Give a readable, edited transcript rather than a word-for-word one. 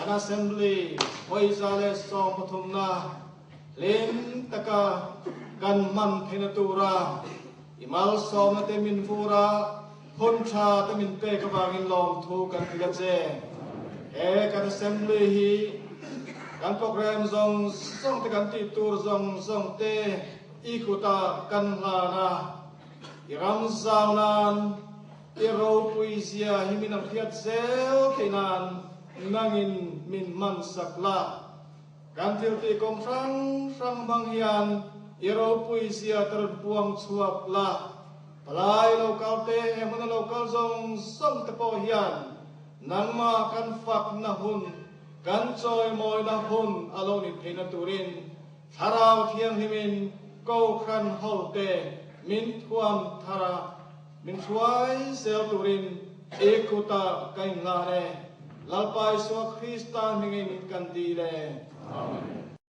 Kan Assembly 113 na hlim taka kan hman theihna tura i malsawmna te min vur a, hun tha te min pek avangin lawmthu kan hrilh a che. He kan Assembly hi kan program zawng zawng te kan tih tur zawng zawng te i kutah kan hlan a, i ram zau nan i ropui zia hi min ang hriat zel theih nan nangin min hman sak la. Kan thiltih kawng hrang hrang hmang hian i ropui zia ka rawn puang chhuak la. Palai lo kal te, he hmuna lo kal zawng zawng te pawh hian nangmah kan fakna hun, kan chawimawina hun a lo ni theihna turin Thlarau Thianghlimin Kohhran hote min thuam thar a, min hruai zel turin i kutah ka inhlan e. Lalpa Isua Krista hmingin kan dil e. Amen.